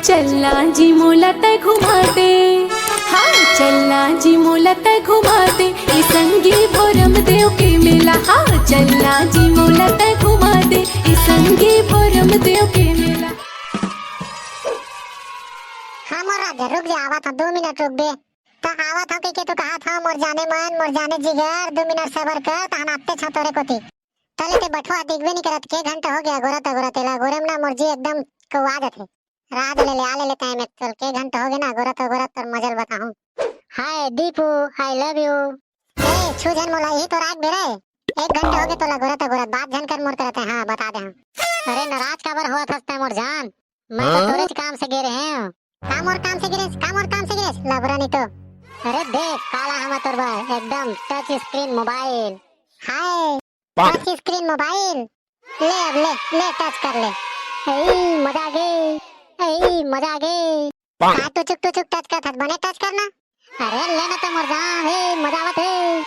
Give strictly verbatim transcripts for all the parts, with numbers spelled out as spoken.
चलना जी मोला तै घुमा दे, हाँ चलना जी मोला तै घुमा दे, ई संगी भोरम देव के मेला। हाँ चलना जी मोला तै घुमा दे, ई संगी भोरम देव के मेला। हाँ मोर राजा, रुक जा, आवत हँव, दो मिनट रुक बे। त आवत हँव कहिके तो कहत हँव, मोर जाने मन, मोर जाने जिगर, दो मिनट सबर कर, तहन आते छँव तोरे कोती। तले ते बठवा दिखबे नी करत, के घंटा हो गया, गोरत गोरत एला, गोरे म ना मोर जी एकदम कौआ जाथे। राज ले ले, आ ले ले तैं में तोल, के घंटा हो गया ना, गोरत गोरत तोर मजल बताहूँ। हाय दीपू, I love you। ए, छू झन मोला, यही तो राग बेरा है। एक घंटा हो गया तोला गोरत गोरत, बात झन कर मोर करत है, हाँ, बता दे हम। अरे नाराज काबर होवत हस तैं मोर जान? मैं तो हाँ? तोरेच काम से गे रहेंव। का मोर काम से गे रहेस? का मोर काम से गे रहेस? लबरा नी तो। अरे देख, काला हमा तोर बर, एकदम touch screen mobile। हाय, touch screen mobile। ले अब ले, ले touch कर ले। ए, मजा आ गे। ए, मजा आ गे। का टुचुक टुचुक touch करत हस? बने touch करना। अरे ले ना तो मोर जान, ए, मजा आवत हे।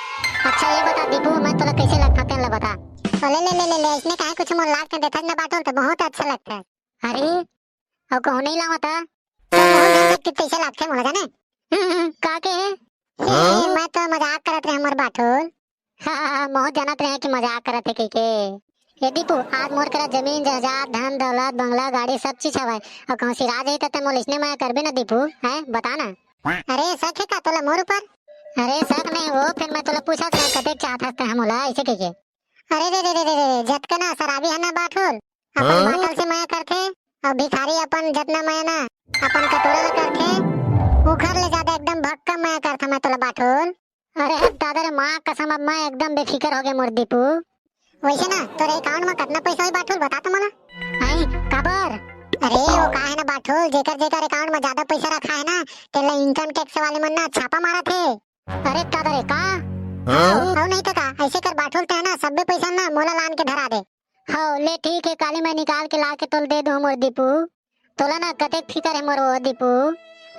अच्छा ये बता दीपू, मैं तोला कैसे लगता तेन ला बता। ओ ले ले ले ले ले, इसने काहे कुछ मोर लाग के देखत ना बाटोल तो बहुत अच्छा लगता है। अरे, अउ कहूँ नहीं लावत ह? तो बहुत दिन तक कितने से लागथे मोला जाने। का के हे? हे, मैं तो मजाक करत रहे मोर बाठुल। हाँ, हाँ, हाँ, बहुत जानत रहे कि मजाक करत हे कहिके। ए दीपू, आज मोर करा जमीन जायदाद, धन दौलत, बंगला, गाड़ी, सब चीज हवय। अउ कहूँ सिरा जाही त तैं मोला इसने मया करबे ना दीपू, हैं? बता ना। अरे, शक हे का तोला मोर ऊपर? अरे, शक नहीं हो, फिर मैं तोला पूछत रहे, कतेक चाहत हस तैं मोला, ऐसे कहिके। अरे रे रे रे रे रे, जतका ना शराबी है ना बाठुल, अपन हाँ? बाटल से मया करथे, अउ भिखारी अपन जतना मया ना, अपन कटोरा ला करथे, उखर ले ज्यादा एकदम भक्का मया करथा मैं तोला बाठुल। अरे दादा रे माँ कसम, अब मैं एकदम बेफिकर हो गया मोर दीपू। वैसे ना, तोरे account में कितना पैसा होई बाठुल, बता तो मोला। आई, काबर? अरे, वो का है ना बाठुल, जेकर जेकर account में ज्यादा पैसा रखा है ना, तेला income tax वाले मन ना छापा मारत हे। अरे दादा रे, का? हाँ? अउ नहीं तो का, ऐसे कर बाठुल ते ना, सब्बे पैसा ना मोला लान के धरा दे। हव, ले ठीक है, काली मैं निकाल के ला के तोल दे दूँ मोर दीपू। तोला ना कतेक फिकर है मोर वो दीपू।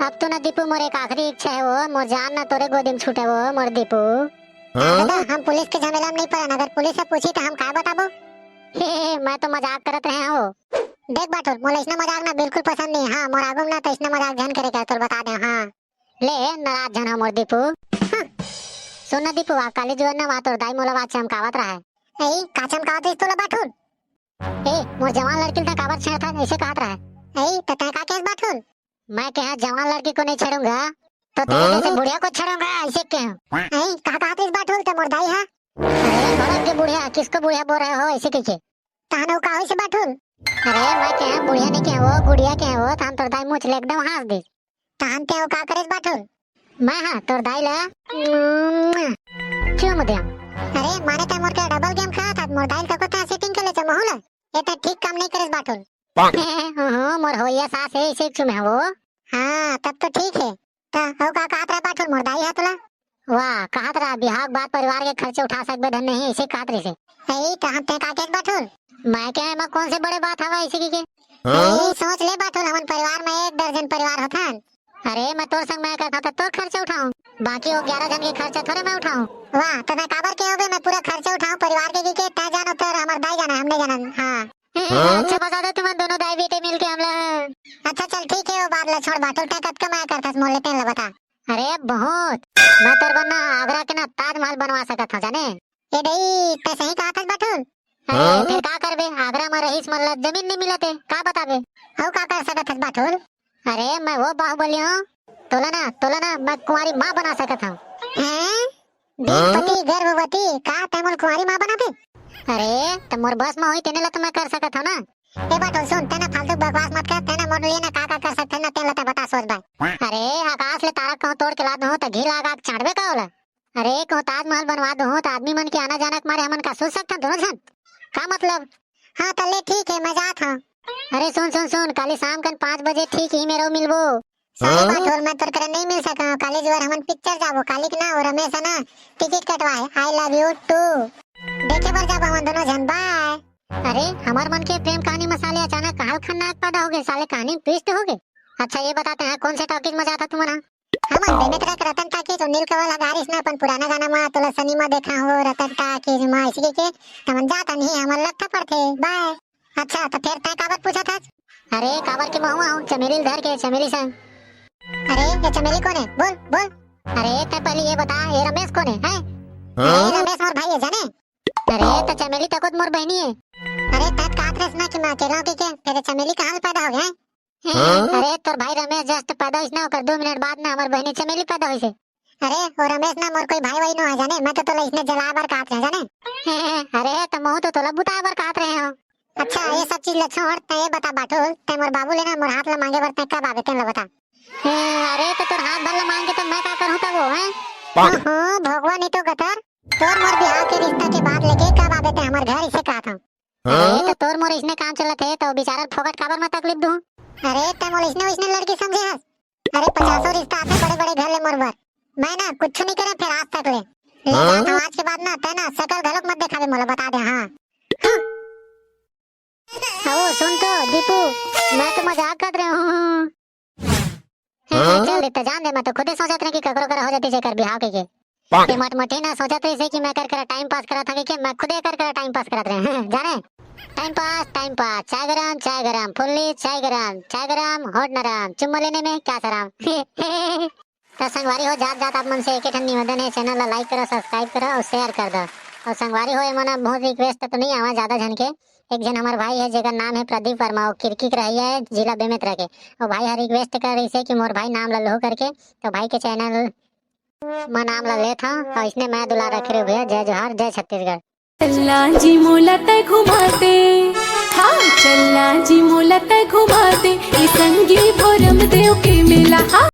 अब तो ना दीपू मोर एक आखिरी इच्छा है वो, मोर जान ना तोरे गोदी में छूटे वो मोर दीपू। हाँ? दादा, हम पुलिस के झमेला में नहीं पड़न, अगर पुलिस से पूछी तो हम का बताबो? हे, हे, हे, मैं तो मजाक करत रहे हूँ। देख बाठुल, मोला इसना मजाक ना बिल्कुल पसंद नहीं। हाँ, मोर आगू में ना तो इसना मजाक झन करे का, तोर बता दे। हाँ। ले, नाराज झन हो मोर दीपू। हाँ। सुन ना दीपू, आ काली जुवर ना वहाँ तोर दाई मोला वहाँ चमकावत रहा है। ए, का चमकावत रहिस तोला बाठुल? ए, मोर जवान लड़की ल तैं काबर छेड़थस, ऐसे कहत रहा है। ए, त तैं का केस बाठुल? मैं कहा जवान लड़की को नहीं छेड़ूंगा, तो तेरे हाँ? जैसे बुढ़िया को छेड़ूंगा, ऐसे कहा। ए, का कहत रहिस बाठुल, ते मोर दाई हा? अरे, भड़क के बुढ़िया, किसको बुढ़िया बोल रहे हो, ऐसे कहिके। तहन वो का होइस बाठुल? अरे, मैं कहा बुढ़िया नहीं कहे वो, गुड़िया कहे वो, तहन तोर दाई मुँह ले एकदम हाँस दिस। तहन ते वो का करेस बाठुल? मैं हा तोर दाई ला चूम देंव। अरे, माने ते मोर के double game खेलत हस, मोर दाई ल तको ते setting कर ले महू ला। ये ते ठीक काम नहीं करेस बाठुल। ओहो, मोर होइया सास है, इसे चूमे हो। हाँ, तब तो ठीक है। त अउ का कहत रहे बाठुल मोर दाई हा तोला? वाह, कहत रहा बिहाव के बाद परिवार के खर्चे उठा सकबे धन नहीं, ऐसे कहत रहिसे। ए, त हम ते का केस बाठुल? मैं कहे, एमा कौन से बड़े बात हवा ऐसे कहिके? हाँ? ए, सोच ले बाठुल, हमन परिवार में एक दर्जन परिवार होथन। अरे, मैं तोर संग मया करथंव त तोर खर्चा उठाहूँ, बाकी वो ग्यारह झन के खर्चा थोरे मैं उठाहूँ। वाह, त मैं काबर के होबे, मैं पूरा खर्चा उठाहूँ परिवार के, कहिके तैं जान ओतर हमर दाई जानय, हम नहीं जानन। हाँ। हाँ? अच्छा बता दे तुमन दोनों दाई बेटे मिलके हमला। अच्छा चल ठीक है, वो बात ला छोड़ बाठुल, तैं कतका मया करथस मोर ले तेन ला बता। अरे बहुत, मैं तोर बर ना आगरा के ना ताजमहल बनवा सकत हंव जाने। ए दई, तैं सही कहत हस बाठुल। अरे हाँ? फिर का करबे, आगरा में रहीस मन ला जमीन नहीं मिलत हे, का बताबे? अउ का कर सकत हस बाठुल? अरे मैं वो बाहुबली हूँ, तोला ना, तोला ना मैं कुंवारी माँ बना सकत हूँ। हैं? हाँ? बीजपति गर्भवती, का तैं मोला कुंवारी माँ बनाबे? अरे, त मोर बस में होही तेने ला तो मैं कर सकत हूँ ना। ए बाठुल सुन, तैं ना फालतू बकवास मत कर, तैं ना मोर लिए ना का का कर सकत हस ना, तेन ला तैं बता सोच भाई। अरे, आकाश ले तारा कहूँ तोड़ के ला दूँ त घी लगा के चाटबे का ओला? अरे, कहूँ ताजमहल बनवा दूँ त आदमी मन के आना जाना के मारे हमन का सूत सकथन दोनों झन? का मतलब? हाँ, त ले ठीक है, मैं जात हूँ। अरे सुन सुन सुन, काली शाम कन पाँच बजे ठीक ही मेरे मिलबो। साले हाँ? बाठुल, मैं तोर करा नहीं मिल सकंव। काली जुवर हमन पिक्चर जाबो। काली के ना, वो रमेश है ना, टिकट कटवाए, I love you too। देखे बर जाबो हमन दोनों झन, बाय। अरे, हमर मन के प्रेम कहानी में साले अचानक काल खन्नायक पैदा हो गए, साले कहानी में twist हो गए। अच्छा ये बता, तैं हा कौन से टॉकीज में जाथा तुमन हा? हमन बेमेतरा के रतन टॉकीज, वो नीलकमल हगारिस ना अपन पुराना गाना में तोला सनी में देखा हो रतन टॉकीज में, इसी के, के तमन जाता नहीं, हमन लगता पड़थे, बाय। अच्छा, त फेर तैं काबर पूछत हस? अरे काबर के महुआ हूँ चमेली ल धर के चमेली संग। अरे ये चमेली कोन हे? बोल बोल। अरे तैं पहली ये बता ये रमेश कोन हे, हैं? अरे रमेश मोर भाई हे जाने। अरे त चमेली तको त मोर बहिनी हे। अरे तैं त कहत रहेस ना कि मैं अकेला हूँ के, के? फिर चमेली कहाँ ले पैदा हो गया है? अरे तोर भाई रमेश just पैदा होइस ना, ओकर दो मिनट बाद ना हमर बहिनी चमेली पैदा होइस हे। अरे वो रमेश ना मोर कोई भाई वाई नो हे जाने, मैं तो तोला इसने जलाए बर कहत रहे जाने। अरे त महू तो तोला बुताए बर कहत रहे हूँ। अच्छा ये सब चीज ला छोड़, तैं ये बता बाठुल, तैं मोर बाबू ले ना मोर हाथ ला मांगे बर तैं कब आबे तेन ला बता। अरे त तोर हाथ भर ला मांग के त मैं का करूँ तब वो, हैं? ओहो भगवान ही तो गतर, तोर मोर बिहाव के रिश्ता के बात लेके कब आबे तैं हमर घर, इसे कहत हूँ। अरे त तोर मोर इसने काम चलत हे त बिचारा ल फोकट काबर मैं तकलीफ दूँ? अरे तैं मोला इसने वैसने लड़की समझे हस? अरे पचासों रिश्ता आथे बड़े बड़े घर ले मोर बर, मैं ना कुछ नहीं करे फिर आज तक ले। ले जात हूँ आज के बाद ना तैं ना शकल घलोक मत देखाबे मोला, बता दे। हाँ। आओ सुन तो दीपू, मैं तो मजाक कर रहा हूँ। हाँ, चल देता जान दे, मैं तो खुदे सोचत रहे कि ककरो करा हो जाती जेकर बिहाव के, के। ये मटमटी ना सोचत रहिस हे कि मैं कर करा टाइम पास करत हूँ कि मैं खुदे कर करा टाइम पास करत रहे जाने। टाइम पास टाइम पास, चाय गरम चाय गरम, फुल्ली चाय गरम, चाय गरम होट नरम, चुम्मा लेने में क्या शरम। त संगवारी हो जात जात आप मन से एक ठन निवेदन हे, चैनल ला लाइक करो, सब्सक्राइब करो और शेयर कर दो। और संगवारी हो एमन बहुत रिक्वेस्ट तो नहीं आवा ज्यादा झन के, एक झन हमर भाई हे जेकर नाम हे प्रदीप वर्मा, वो किरकी के रहइया हे जिला बेमेतरा के। वो भाई ह रिक्वेस्ट कर रहिस हे कि मोर भाई नाम ला लहू करके, तो भाई के चैनल म नाम ला लेत हव और इसने मैं दुलार रखे रहे भैया। जय जोहार, जय छत्तीसगढ़। चलना जी मोला तै घुमा दे, हाँ चलना जी मोला तै घुमा दे, ई संगी भोरम देव के मेला, हाँ